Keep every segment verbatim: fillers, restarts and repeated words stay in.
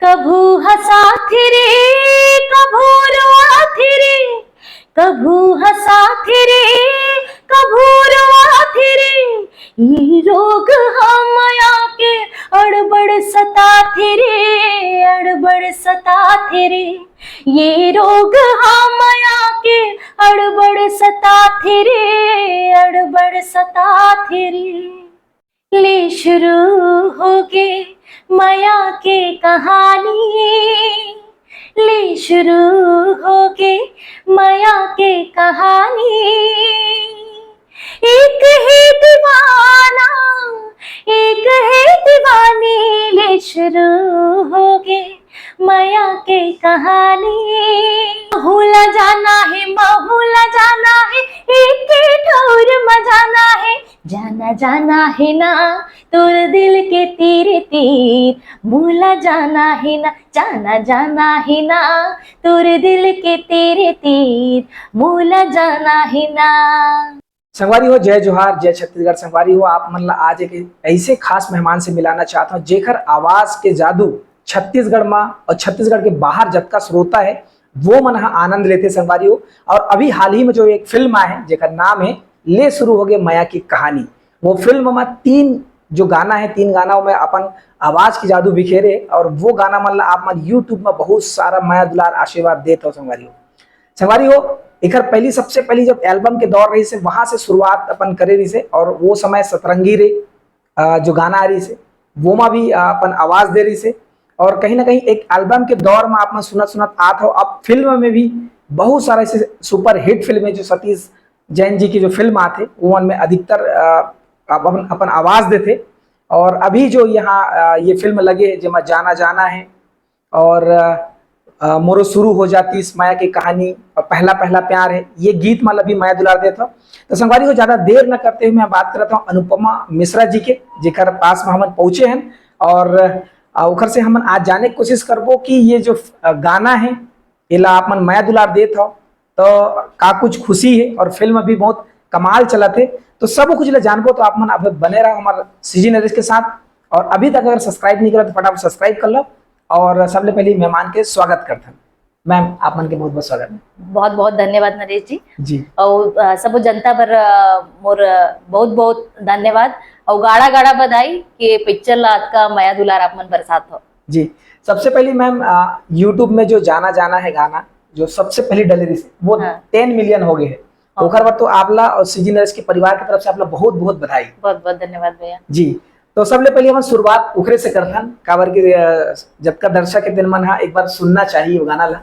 कभू हंसाथे रे, कभू रोआथे रे, कभू हंसाथे रे, कभू रोआथे रे। ये रोग हा मया के अड़बड़ सताथे रे, अड़बड़ सताथे रे। ये रोग हा मया के अड़बड़ सताथे रे, अड़बड़ सताथे रे। ले शुरू होगे मया के कहानी, ले शुरू होगे मया के कहानी। एक हे दीवाना, एक हे दीवानी, ले शुरू होगे मया के कहानी। महू ला जाना हे, महू ला जाना हे, एक ठौर म जाना हे। जाना जाना हे ना तोर दिल के तीर तीर, मोला जाना हे ना, जाना जाना हे ना तोर दिल के तीर तीर, मोला जाना हे ना। संगवारी हो, जय जोहार, जय छत्तीसगढ़। संगवारी हो, आप मन ला आज एक ऐसे खास मेहमान से मिलाना चाहत हूँ, जेकर आवाज के जादू छत्तीसगढ़ मा और छत्तीसगढ़ के बाहर जतका श्रोता है, वो मन ह आनंद लेथे संगवारी हो। और अभी हाल ही में जो एक फिल्म आए है, जेकर नाम है ले शुरू होगे मया की कहानी, वो फिल्म में तीन जो गाना है, तीन गाना में अपन आवाज की जादू बिखेरे, और वो गाना मन ला आप मन YouTube में बहुत सारा मया दुलार आशीर्वाद देत हो संगवारी हो। संगवारी हो, एकर पहली, सबसे पहली जब एल्बम के दौर रहिस हे, वहां से शुरुआत अपन करे रहिस हे, और वो समय सतरंगी रे, अ, जो गाना आ रहिस हे, वो मा भी, अ, अपन आवाज दे रहिस हे। और कहीं ना कहीं एक एल्बम के दौर में आप मन सुनत सुनत आत हो, अब फिल्म में भी बहुत सारा ऐसे सुपर हिट फिल्म है, जो सतीश जैन जी की जो फिल्म आथे, वो मन में अधिकतर, अ, आप अपन, अपन आवाज देथे। और अभी जो यहाँ, अ, ये फिल्म लगे है, जेमा जाना जाना है, और, अ, अ, मोरो शुरू हो जाती इस माया की कहानी, और पहला पहला प्यार है, ये गीत मन ला भी मया दुलार देत हव। तो संगवारी हो, ज्यादा देर न करते हुए मैं बात करत हूँ अनुपमा मिश्रा जी के, जेकर पास में हमन पहुंचे हैं, और, अ, ओकर से हमन आज जाने की कोशिश करबो कि ये जो, अ, गाना है, एला आप मन मया दुलार देत हव, तो का कुछ खुशी है, और फिल्म भी बहुत कमाल चलत है। तो सब कुछ ला जानबो, तो आप मन अब बने रहो हमारे सीजी नरेश के साथ। और अभी तक अगर सब्सक्राइब नहीं करा तो फटाफट सब्सक्राइब कर लो, और सबले पहले मेहमान के स्वागत करथन। मैम, आप मन के बहुत बहुत स्वागत है। बहुत बहुत धन्यवाद नरेश जी। जी। और, अ, सबो जनता बर, अ, मोर, अ, बहुत बहुत धन्यवाद और गाड़ा गाड़ा बधाई कि ये पिक्चर ला अतका मया दुलार आप मन बरसात हो। जी, सबसे पहली मैम, अ, YouTube में जो जाना जाना है गाना, जो सबसे पहली डले रहिस, वो हाँ। टेन मिलियन हो गए है। हाँ। ओकर बाद तो आपला और सीजी नरेश के परिवार की तरफ से आपला बहुत बहुत बधाई। बहुत बहुत धन्यवाद भैया। जी, तो सबले पहले हम शुरुआत ओकरे से करथन, काबर कि, अ, जतका दर्शक है तेन मन हा एक बार सुनना चाहिए वो गाना ला,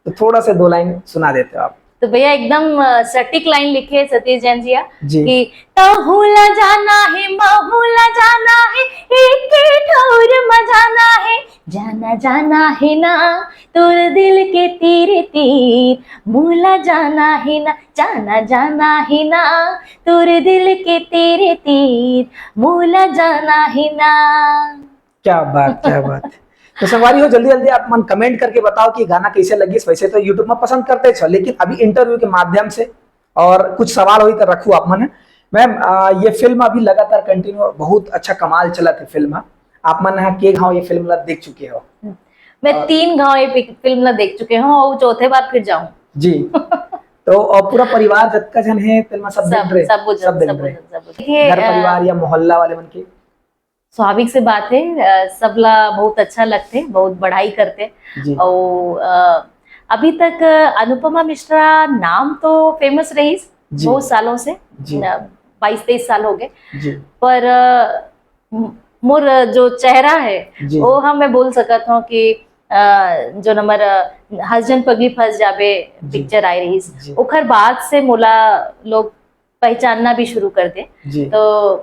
तो थोड़ा सा दो लाइन सुना देते हो आप। तो भैया एकदम, अ, सटीक लाइन लिखे है सतीश जैन जी हा जी। कि तहू ला जाना है, महू ला जाना है, एक ठौर म जाना है, जाना जाना है ना तोर दिल के तीर तीर, मोला जाना है ना, जाना जाना है ना तोर दिल के तीर तीर, मोला जाना है ना। क्या बात, क्या बात। तो संगवारी हो, जल्दी जल्दी आप मन कमेंट करके बताओ कि गाना कैसे लगिस। वैसे तो YouTube में पसंद करते छो, लेकिन अभी इंटरव्यू के माध्यम से और कुछ सवाल होई तो रखू आप मन। मैम, आ, ये फिल्म अभी लगातार कंटिन्यू बहुत अच्छा कमाल चलत है फिल्म। आप मन हा के घाव ये फिल्म ला देख चुके हो? हम्म। मैं और तीन घाव ये पिक-, फिल्म ला देख चुके हूँ और चौथे बार फिर जाऊँ। जी। तो, और पूरा परिवार जतका जन है फिल्म सब सब, देख रहे? सब वो जन, सब देख सब वो रहे? जन, सब वो जन। देखिए, घर अ, परिवार या मोहल्ला वाले मन के? स्वाभाविक से बात है, अ, सबला बहुत अच्छा लगथे, बहुत बढ़ाई करथे। जी। अउ, अ, अभी तक अनुपमा मिश्रा नाम तो फेमस रहिस जी। बहुत सालों से, जी। अ, बाईस तेईस साल हो गए। जी। पर, अ, म-, मोर जो चेहरा है, जी। वो हम मैं बोल सकत हूँ कि, अ, जो नंबर, अ, हसजन पगली फंस जाबे जी। पिक्चर आए रहिस, जी। ओकर बाद से मोला लोग पहचानना भी शुरू कर दे। जी। तो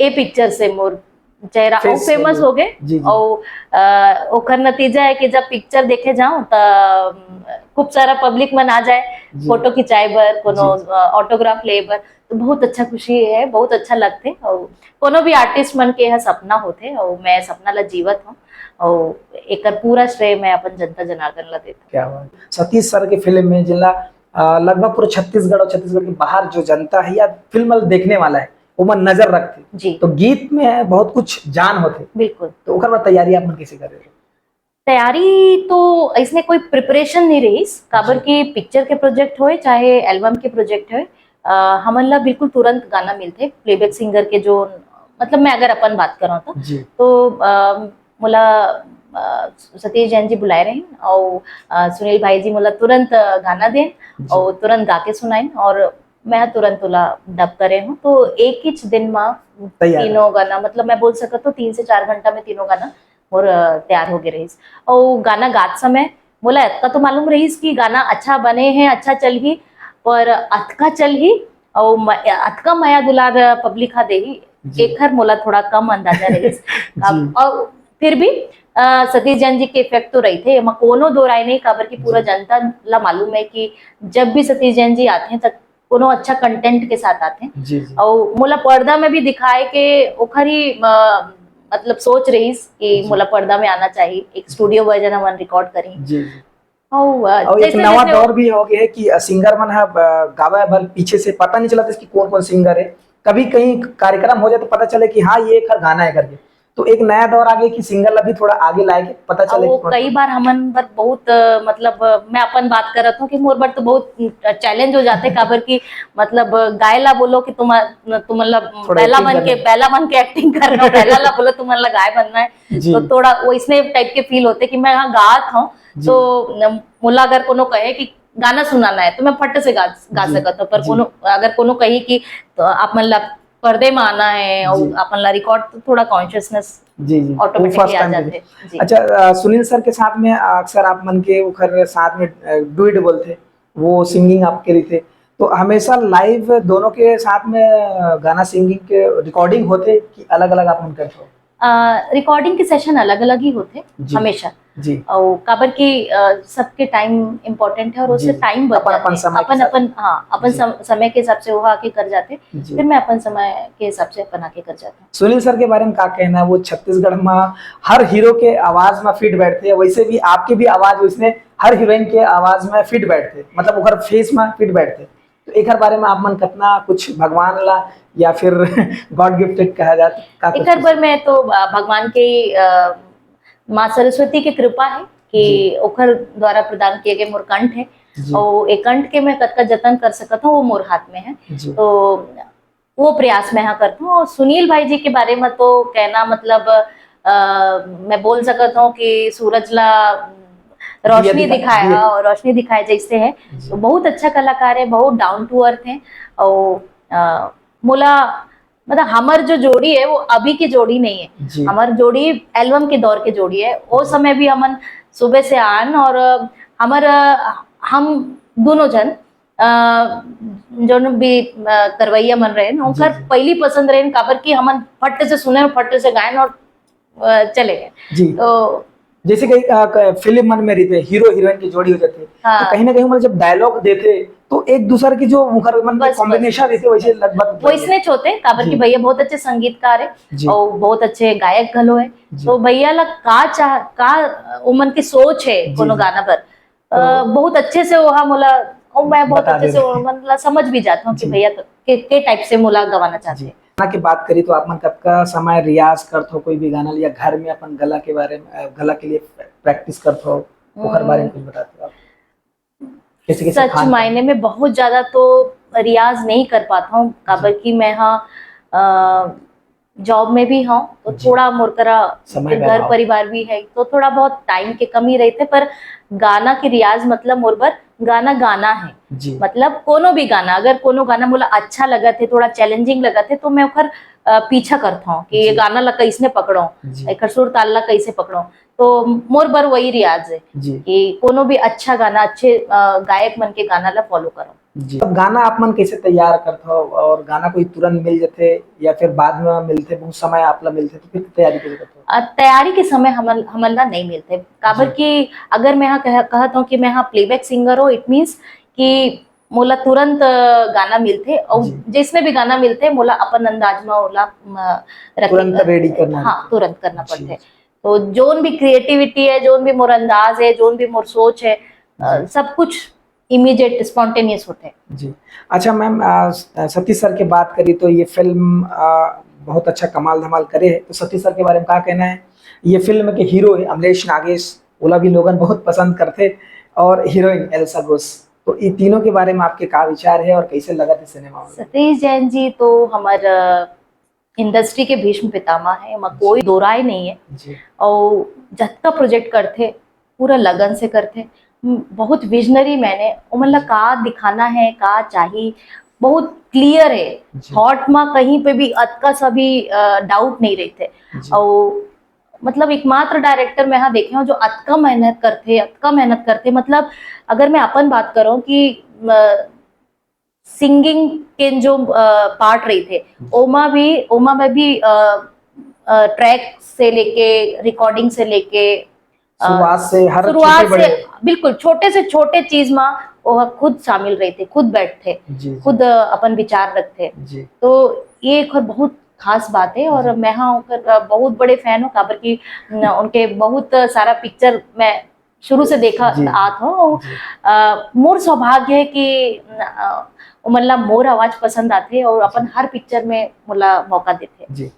ए पिक्चर से मोर चेहरा फेस फेमस हो गए। जी, जी। और, अ, ओकर नतीजा है कि जब पिक्चर देखे जाऊं त, अम, खूब सारा पब्लिक मन आ जाए, जी। फोटो खिंचाए बर, कोनो, जी। अ, ऑटोग्राफ ले बर, तो बहुत अच्छा खुशी है, बहुत अच्छा लगते। और कोनो भी आर्टिस्ट मन के यह सपना होते और मैं सपना ला जीवत हूँ और एकर पूरा श्रेय मैं अपन जनता जनार्दन ला देता हूँ। क्या बात। सतीश सर के फिल्म में जिला, अ, लगभग पूरे छत्तीसगढ़ और छत्तीसगढ़ के बाहर जो जनता है या फिल्म देखने वाला है, वो मन नजर रखते। जी। तो गीत में बहुत कुछ जान होते। बिल्कुल। तो ओकर बाद तैयारी आप मन कैसे कर रहे हो? तैयारी तो अइसने कोई प्रिपरेशन नहीं रहिस, काबर जी। कि पिक्चर के प्रोजेक्ट होए चाहे एल्बम के प्रोजेक्ट होए, अ, हमन ला बिल्कुल तुरंत गाना मिलथे प्लेबैक सिंगर के। जो मतलब मैं अगर अपन बात करौं तो, जी। तो अ, मोला अ, सतीश जैन जी बुलाए रहिन अउ अ, सुनील भाई जी मोला तुरंत अ, गाना देन जी। अउ तुरंत गा के सुनाइन अउ मैं तुरंत ओला डब करे हूँ। तो एक ही दिन मा तैयार। तीनों गाना, मतलब मैं बोल सकत हूँ तीन से चार घंटा में तीनों गाना मोर अ, तैयार हो गए रहिस। अउ गाना गात समय मोला अतका तो मालूम रहिस कि गाना अच्छा बने हे, अच्छा चलही, पर अतका चलही अउ म-, अतका मया दुलार पब्लिक हा देही, जी। एखर मोला थोड़ा कम अंदाजा रहिस। जी। अब, अउ फिर भी अ, सतीश जैन जी के इफेक्ट तो रहिथे, एमा कोनो दो राय नहीं, काबर कि पूरा जी। जनता ला मालूम है कि जब भी सतीश जैन जी आथे, त कोनो अच्छा कंटेंट के साथ आथे। जी, जी। अउ मोला पर्दा में भी दिखाए के ओखर ही, अ, मतलब सोच रहिस कि जी। मोला पर्दा में आना चाहिए, एक स्टूडियो वर्जन हमन रिकॉर्ड करी। जी, जी। अउ, अ, अउ एक जैसे, नवा जैसे दौर भी हो गया है कि, अ, सिंगर मन ह, अ, गावे बर पीछे से पता नहीं चलत कि कौन-कौन सिंगर है। कभी कहीं कार्यक्रम हो जाए तो पता चले कि हाँ, ये एक गाना है करके। तो एक नया दौर आ गया कि सिंगर ला भी थोड़ा आगे लाए के पता अउ चले वो कि कौन कई बार हमन बर बहुत, अ, मतलब, अ, मैं अपन बात करत हूँ कि मोर बर तो बहुत, अ, चैलेंज हो जाथे, काबर कि मतलब, अ, गाय ला बोलो कि तुम, तुमन ला थोड़ा बैला एक्टिंग बन के, करना। बैला बन के एक्टिंग करना, बैला ला बोलो तुमन ला गाय बनना है, जी। तो थोड़ा वैसने टाइप के फील होथे कि मैं यहाँ गात हूँ, जी। तो न-, मोला अगर कोनो कहे कि गाना सुनाना है, तो मैं फट से गा, गा जी। सकत हूँ, पर जी। कोनो, अगर कोनो कही कि तो आप मन ला पर्दे में आना है और जी। आप मन ला रिकॉर्ड, तो थोड़ा कॉन्शियसनेस जी, जी। वो ऑटोमेटिकली फर्स्ट आ टाइम जाथे। जी। अच्छा, अ, सुनील सर के साथ में अक्सर आप मन के ओखर साथ में, अ, डुएट बोलथे, वो सिंगिंग आपके रहिथे, तो हमेशा लाइव दोनों के साथ में, अ, गाना सिंगिंग के रिकॉर्डिंग होथे कि अलग-अलग आप मन करथो? अ, रिकॉर्डिंग के सेशन अलग-अलग ही होथे, जी। हमेशा। जी। अउ काबर कि, अ, सबके टाइम इम्पोर्टेंट है और उससे जी। टाइम बच अपन, जाथे। अपन समय के अपन, साथ। अपन, हाँ, अपन जी। सम-, समय के हिसाब से वो आके कर जाथे। जी। फिर मैं अपन समय के हिसाब से अपन आके कर जाथों। सुनील सर के बारे में का कहना है? वो छत्तीसगढ़ में हर हीरो के आवाज में फिट बैठथे, वैसे भी आपके भी आवाज उसने हर हीरोइन के आवाज में फिट बैठथे, मतलब ओकर फेस में फिट बैठथे। तो एकर बारे में आप मन कतना कुछ भगवान ला या फिर गॉड गिफ्टेड कहा जात, का कुछ एकर बर मैं तो, अ, भगवान के, अ, माँ सरस्वती के कृपा है कि जी। ओकर द्वारा प्रदान किए गए मोर कंठ है। जी। और एक कंठ के मैं कतका जतन कर सकत हूँ, वो मोर हाथ में है। जी। तो वो प्रयास मैं हा करत हूँ। और सुनील भाई जी के बारे में तो कहना, मतलब, अ, मैं बोल सकत हूँ कि सूरज ला रोशनी दिखा-, दिखाया दिया। और रोशनी दिखाए जैसे है। जी। तो बहुत अच्छा कलाकार है, बहुत डाउन टू अर्थ है। और, अ, मोला, मतलब, हमर जो जोड़ी है, वो अभी की जोड़ी नहीं है। जी। हमर जोड़ी एल्बम के दौर के जोड़ी है। वो जी। समय भी हमन सुबह से आन और, अ, हमर, अ, हम दोनों जन, अ, जोन भी, अ, करवैया मन रहे न, जी, ओकर जी। पहली पसंद रहे न, काबर कि हमन फट से सुने, फट से गायन और, अ, चले गए। जी। तो जैसे कि, अ, क-, फिल्म मन में रहिथे, हीरो हीरोइन की जोड़ी हो जाती है, हाँ। तो कहीं ना कहीं, मतलब, जब डायलॉग देथे, तो एक दूसर की जो ओकर मन के बस, बस, कॉम्बिनेशन बस। रहिथे, वैसे लगभग वैसने होथे, काबर जी। कि भैया बहुत अच्छे संगीतकार है जी। और बहुत अच्छे गायक घलो है। जी। तो भैया ला का चाह, का ओमन के सोच है जी, कोनो जी। गाना पर, अ, तो बहुत अच्छे से वो, हाँ, मोला, और मैं बहुत बता अच्छे दे से रहे वो, हैं। मतलब, समझ भी जाता हूँ कि जी। भैया के, के टाइप से मोला गवाना चाहते जी। हैं। गाना की बात करी तो आप मन कतका समय रियाज करथो कोई भी गाना, या घर में अपन गला के बारे में, अ, गला के लिए प्रैक्टिस करथो, ओकर बारे में हम्म। कुछ बताते हो आप? कैसे, कैसे सच खान पान? मायने में बहुत ज्यादा तो रियाज नहीं कर पाता हूँ, काबर जी। कि मैं, हाँ, अ, जॉब में भी हूँ, तो जी। थोड़ा मोर करा समय का घर अभाव। परिवार भी है, तो थोड़ा बहुत टाइम के कमी रहिथे, पर गाना के रियाज, मतलब, मोर बर गाना गाना है। जी। मतलब, कोनो भी गाना, अगर कोनो गाना मोला अच्छा लगत है, थोड़ा चैलेंजिंग लगत है, तो मैं ओकर, अ, पीछा करत हूँ कि ये जी। गाना ला कैसने पकड़ो, जी। एकर सुर ताल ला कैसे पकड़ो। तो मोर बर वही रियाज है जी। कि कोनो भी अच्छा गाना, अच्छे, अ, गायक मन के गाना ला फॉलो करो। जी। अब गाना आप मन कैसे तैयार करथो और गाना कोई तुरंत मिल जथे या फिर बाद में मिलथे, बहुत समय आप ला मिलथे, तो फिर तैयारी कैसे करथो? अ, तैयारी के समय हमन, हमन ला नहीं मिलथे, काबर जी। कि अगर मैं हा कह-, कहत हूँ कि मैं हा प्लेबैक सिंगर हूँ, it means कि मोला तुरंत, अ, गाना मिलथे और जी। जिसने भी गाना मिलथे, मोला अपन अंदाज में ओला, म, रखे तुरंत बर-, रेडी करना हाँ, रहता है। तुरंत करना जी। पड़थे। तो जोन भी क्रिएटिविटी है, जोन भी मोर अंदाज है, जोन भी मोर सोच है, अ, जी। सब कुछ इमीडिएट, स्पॉन्टेनियस होथे। जी। अच्छा मैम, अ, स-, अ, सतीश सर के बात करी तो ये फिल्म, अ, बहुत अच्छा कमाल धमाल करे है, तो सतीश सर के बारे में का कहना है? ये फिल्म के हीरो है अमलेश नागेश, ओला भी लोगन बहुत पसंद करथे, और हीरोइन एल्सा घोष। तो ये तीनों के बारे में आपके का विचार है और कैसे लगत हे सिनेमा में? सतीश जैन जी तो हमर इंडस्ट्री के भीष्म पितामह है, एमा कोई दो राय नहीं है। जी। और जतका प्रोजेक्ट करथे, पूरा लगन से करथे। म, बहुत विजनरी मैन हे, ओमन ला का दिखाना है, का चाही, बहुत क्लियर है। जी। थॉट में कहीं पे भी अतका सा भी डाउट नहीं रहिथे। जी। और मतलब एकमात्र डायरेक्टर मैं हा देखे हूँ जो अतका मेहनत करथे, अतका मेहनत करथे। मतलब अगर मैं अपन बात करूँ कि सिंगिंग के जो पार्ट रहिथे, ओमा भी, ओमा में भी ट्रैक से लेके, रिकॉर्डिंग से लेके, अ, शुरुआत से हर शुरुआत छोटे से बड़े। बिल्कुल छोटे से छोटे चीज में वो खुद शामिल रहिथे, खुद बैठथे, जी, जी। खुद, अ, अपन विचार रखथे। जी। तो ये एक बहुत खास बात है और जी। मैं हाँ ओकर, अ, बहुत बड़े फैन हूँ, काबर कि न, उनके बहुत सारा पिक्चर मैं शुरू से देखा जी। आत हूँ। जी। अ, मोर सौभाग्य है कि, अ, ओमन ला मोर आवाज पसंद आथे और अपन हर पिक्चर में मोला मौका देथे। जी।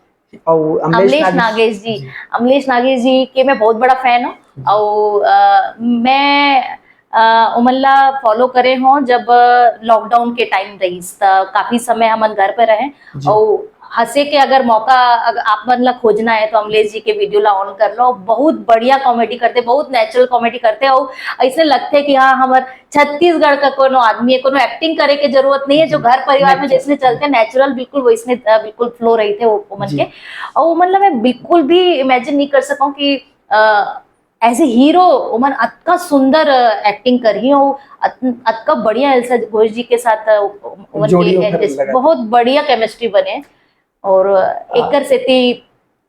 और अमलेश अमलेश नागेश। नागेश जी, जी। अमलेश नागेश जी के मैं बहुत बड़ा फैन हूँ। जी। और, अ, मैं, अ, ओमन ला फॉलो करे हूँ जब लॉकडाउन के टाइम रहीस, त काफी समय हमन घर पे रहे। जी। और हंसे के अगर मौका अगर आप मन ला खोजना है तो अमलेश जी के वीडियो ला ऑन कर लो, बहुत बढ़िया कॉमेडी करथे, बहुत नेचुरल कॉमेडी करथे। और ऐसे लगथे कि हाँ, हमर छत्तीसगढ़ का कोनो आदमी है, कोनो एक्टिंग करे के जरूरत नहीं है, जो जी। घर परिवार में नेचुरल। जैसने चलथे नेचुरल, बिल्कुल वैसने, अ, बिल्कुल फ्लो रहिथे वो, ओमन जी। के। और ओमन ला मैं बिल्कुल भी इमेजिन नहीं कर सकूं कि, अ, एज ए हीरो ओमन अतका सुंदर, अ, एक्टिंग करही और अत-, अतका बढ़िया एल्सा घोष जी के साथ, अ, ओमन जोड़ी के ओकर जैसे लगा। बहुत बढ़िया केमिस्ट्री बने और, अ, हाँ। एकर सेती,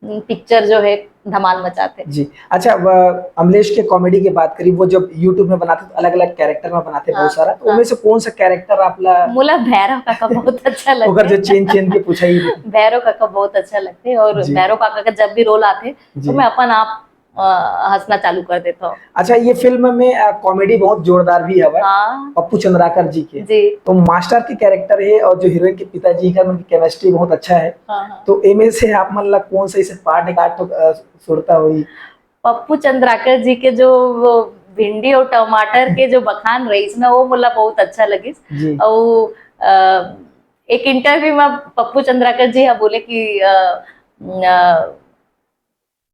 उम, पिक्चर जो है धमाल मचाथे। जी। अच्छा, व-, अमलेश के कॉमेडी के बात करी, वो जब YouTube में बनाथे तो अलग-अलग कैरेक्टर में बनाथे बहुत हाँ, सारा, तो हाँ। उनमें से कौन सा कैरेक्टर आप ला मोला भैरव काका बहुत अच्छा लगथे। ओकर जो चेन चेन के पूछाई। भैरव काका बहुत अच्छा लगथे और जी। भैरव काका का जब भी रोल आथे, जी। तो मैं अपन आप, अ, हंसना चालू कर देता हूँ। अच्छा, ये फिल्म में, अ, कॉमेडी बहुत जोरदार भी हवय। हाँ। पप्पू चंद्राकर जी के। जी। तो मास्टर के कैरेक्टर है और जो हीरोइन के पिताजी का, उनकी केमिस्ट्री बहुत अच्छा है। हाँ, हाँ। तो एमे से आप मन ला कौन सा इसे पार्ट निकाल तो, अ, सुरता हुई? पप्पू चंद्राकर जी के जो वो भिंडी और टमाटर के जो बखान रहीस ना, वो मोला बहुत अच्छा लगिस। जी। और, अ, एक इंटरव्यू में पप्पू चंद्राकर जी हा बोले कि, अ, अ,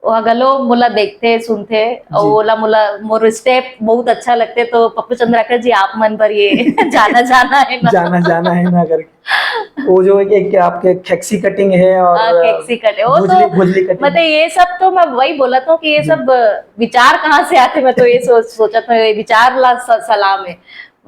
ओहा घलो मोला देखथे, सुनथे, अउ जी। ओला मोला, मोर स्टेप बहुत अच्छा लगथे, तो पप्पू चंद्राकर जी, आप मन बर ये जाना जाना है ना। जाना जाना है ना करके। वो जो एक, एक आपके खेक्सी कटिंग है और हाँ, खेक्सी कटिंग। वो भुजली, तो भुजली कटिंग। मतलब, ये सब तो मैं वही बोलत हूँ कि ये जी। सब विचार कहाँ से आथे, मैं तो ये सोच, सोचत हूँ, ये विचार ला स-, सलाम है।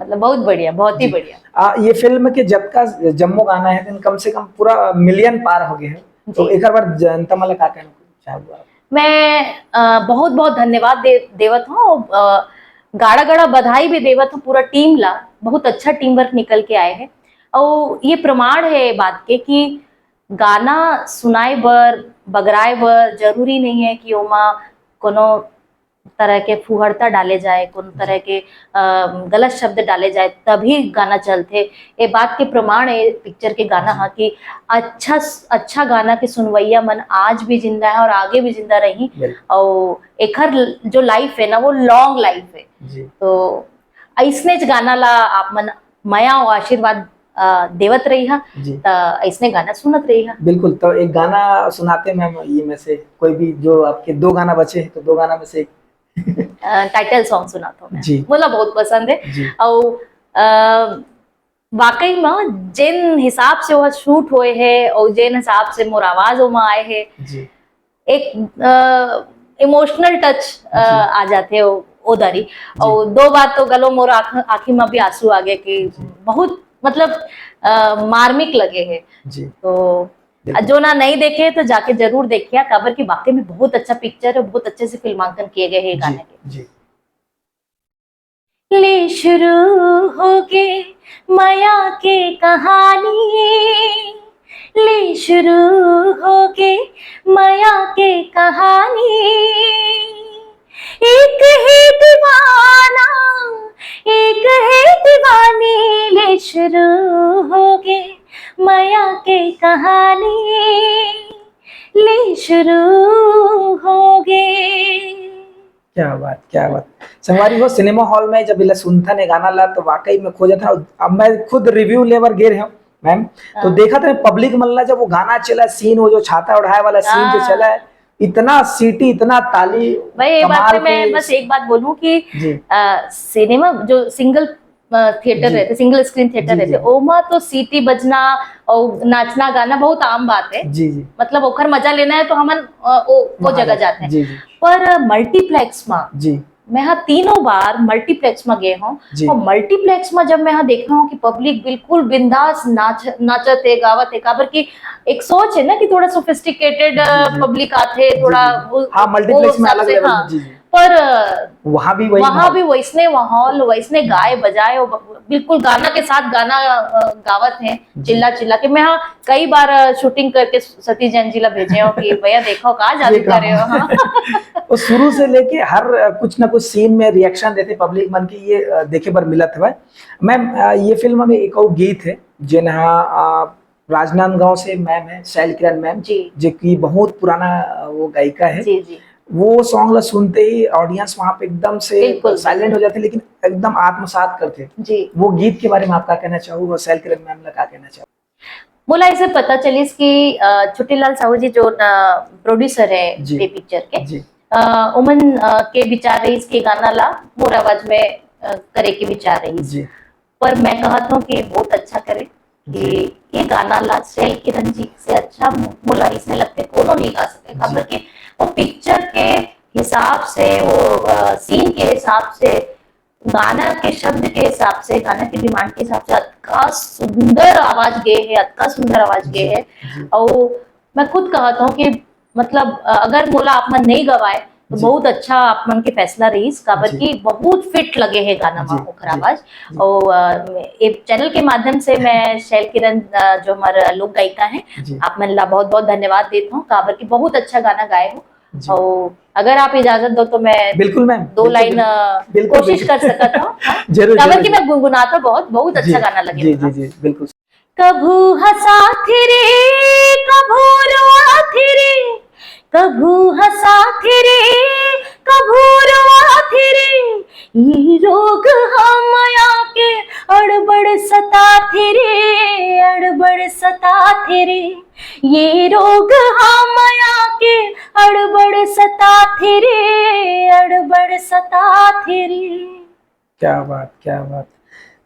मतलब, बहुत बढ़िया, बहुत ही जी। बढ़िया। आ, ये फिल्म के जब का जम्मो गाना है, दिन कम से कम पूरा मिलियन पार हो गए हैं। तो जी। एक बार जनता मन ला का कहना चाहबो आप? मैं, अ, बहुत-बहुत धन्यवाद दे-, देवत हूँ, अ, गाड़ा-गाड़ा बधाई भी देवत हूँ पूरा टीम ला। बहुत अच्छा टीम वर्क निकल के आए है। अउ ये प्रमाण है ये बात के कि गाना सुनाए बर, बगराए बर जरूरी नहीं है कि ओमा कोनो तरह के फुहड़ता डाले जाए, कोनो तरह के, अ, गलत शब्द डाले जाए, तभी गाना चलथे। ये बात के प्रमाण है पिक्चर के गाना जी। हा कि अच्छा, अच्छा गाना के सुनवैया मन आज भी जिंदा है और आगे भी जिंदा रही। बिल्कुल। और एखर ल-, जो लाइफ है ना, वो लॉन्ग लाइफ है। जी। तो अइसनेच गाना ला आप मन मया और आशीर्वाद, अ, देवत रही हा, जी। त अइसने गाना सुनत रही हा। बिल्कुल, तो एक गाना सुनाते मैम, ये में से कोई भी, जो आपके दो गाना बचे हैं, तो दो गाना में से एक। अ, टाइटल सॉन्ग सुनात हूँ मैं। जी। मोला बहुत पसंद है। जी। अउ, अ, वाकई में जेन हिसाब से वो शूट होए है और जेन हिसाब से मोर आवाज ओमा आए है, जी। एक, अ, इमोशनल टच, अ, जी। आ जाथे ओ, ओ दरी। जी। और दो बार तो घलो मोर आँख, आँखी में भी आंसू आ गए कि जी। बहुत, मतलब, अ, मार्मिक लगे है। जी। तो बिल्कुल। जो ना नहीं देखे तो जाके जरूर देखिया, काबर कि वाकई में बहुत अच्छा पिक्चर है, बहुत अच्छे से फिल्मांकन किए गए हैं जी, गाने के। जी। ले शुरू होगे मया के कहानी, ले शुरू होगे मया के कहानी। एक है दीवाना, एक है दीवानी, ले शुरू होगे मया के कहानी, ले शुरू होगे। क्या बात, क्या बात। संगवारी हो, सिनेमा हॉल में जब इला सुनथन ये गाना ला, तो वाकई में खो जाथन। अब मैं खुद रिव्यू लेबर गे रहे हूँ, मैम, तो हाँ। देखा था पब्लिक मन ला, जब वो गाना चला, सीन, वो जो छाता ओढ़ाए वाला सीन जो हाँ। चला है, इतना सीटी, इतना ताली, भाई, ये बात कमाल पे मैं के बस एक बात बोलूं कि, जी। अ, सिनेमा जो सिंगल, अ, थिएटर जी। रहते, सिंगल स्क्रीन थिएटर जी, रहते, जी। ओमा तो सीटी बजना और नाचना गाना बहुत आम बात है। जी, जी। मतलब ओखर मजा लेना है तो हमन, अ, ओ, वो वहाँ जगह जाते। जाते हैं। जी, जी। पर मल्टीप्लेक्स में जी। मैं हा तीनों बार मल्टीप्लेक्स में गए हूँ जी। और मल्टीप्लेक्स में जब मैं हा देखा हूँ कि पब्लिक बिल्कुल बिंदास नाच, नाचत है, गावत है, काबर कि एक सोच है ना कि थोड़ा सोफिस्टिकेटेड जी, जी। पब्लिक आते, जी, थोड़ा जी। वो, हाँ, वो मल्टीप्लेक्स में हिसाब अलग से, लेवल हाँ। में, जी, जी। पर वहाँ भी वही वहाँ माहौल। भी वैसने माहौल, वैसने गाए बजाए, और ब-, बिल्कुल गाना के साथ गाना, अ, गावत हैं, जी। चिल्ला चिल्ला के। मैं हाँ कई बार, अ, शूटिंग करके सतीश जैन जी ला भेजे हो कि भैया देखो का जादू ये करे हो, हाँ। वो शुरू से लेके हर, अ, कुछ ना कुछ सीन में रिएक्शन देते पब्लिक मन के, ये, अ, देखे बर मिलत हवय। मैम, अ, ये फिल्म में एक और गीत है, जेन हा, अ, राजनांदगांव से मैम है, शैल किरण मैम, जी। जो कि बहुत पुराना, अ, वो गायिका है। जी, जी। वो सॉन्ग ला सुनते ही ऑडियंस वहाँ पे एकदम से बिल्कुल, साइलेंट बिल्कुल। हो जाते, लेकिन एकदम आत्मसात करते। जी। वो गीत के बारे में आप का कहना चाहू और शैल किरण मैम ला का कहना चाहू? मोला ऐसे पता चलिस कि, अ, छुट्टी लाल साहू जी जो न प्रोड्यूसर है जी। ये पिक्चर के, जी। अ, उमन, अ, के विचार रहिस कि गाना ला मोर आवाज में, अ, करे के विचार रहिस। जी। पर मैं कहत हूँ कि बहुत अच्छा करे कि जी। ये गाना ला शैल किरण जी से अच्छा मो-, मोला इसने लगते कोनो नहीं गा सके। जी। काबर कि वो पिक्चर के हिसाब से, वो, अ, सीन के हिसाब से, गाना के शब्द के हिसाब से, गाना के डिमांड के हिसाब से अतका सुंदर आवाज गे है, अतका सुंदर आवाज गे जी, है। जी। और मैं खुद कहत हूँ कि मतलब, अ, अगर मोला आप मन नहीं गवाए, तो जी। बहुत अच्छा आप मन के फैसला रहिस, काबर जी। कि बहुत फिट लगे है गाना जी, में ओखर जी, आवाज। जी। और, अ, ये चैनल के माध्यम से मैं शैल किरण, अ, जो हमारा लोक गायिका है, जी। आप मन ला बहुत बहुत धन्यवाद देत हूँ, काबर कि बहुत अच्छा गाना गाए हो। जी। और अगर आप इजाजत दो तो मैं बिल्कुल मैम, दो बिल्कुल, लाइन, बिल्कुल। अ, बिल्कुल, कोशिश बिल्कुल। कर सकत हूँ, हाँ? जरूर, काबर जरूर, कि जरूर। मैं गुनगुनाता बहुत, बहुत अच्छा जी, गाना लगे जी, जी, जी, बिल्कुल। कभू हंसाथे रे, कभू रोआथे रे, कभू हंसाथे रे, कभू रोआथे रे, ये रोग हमया के अड़बड़ सताथे रे, अड़बड़ सताथे रे, ये रोग हमया के अड़बड़ सताथे रे, अड़बड़ सताथे रे। क्या बात, क्या बात।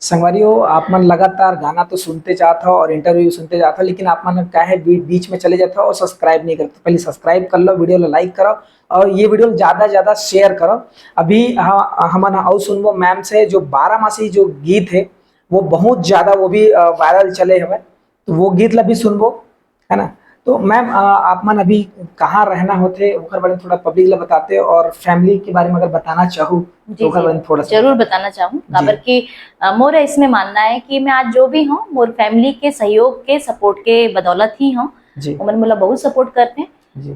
संगवारी हो, आप मन लगातार गाना तो सुनते जात हो और इंटरव्यू सुनते जात हो, लेकिन आप मन का है बी-, बीच में चले जात हो और सब्सक्राइब नहीं करते। पहले सब्सक्राइब कर लो, वीडियो ला लाइक करो और ये वीडियो ला ज्यादा से ज्यादा शेयर करो। अभी हाँ, हमन अउ सुनबो मैम से, जो बारामासी जो गीत है, वो बहुत ज्यादा, वो भी, अ, वायरल चले हवे, तो वो गीत ला भी सुनबो। है ना? तो मैम, अ, आप मन अभी कहाँ रहना होथे, ओकर बारे में थोड़ा पब्लिक ला बताते, और फैमिली के बारे में अगर बताना चाहू, जी, तो ओकर जी, बारे में थोड़ा सा जरूर बताते। बताना चाहूँ, जी। काबर कि, अ, मोर इसमें मानना है कि मैं आज जो भी हूँ, मोर फैमिली के सहयोग के, सपोर्ट के बदौलत ही हूँ। जी। ओमन मोला बहुत सपोर्ट करते हैं। जी।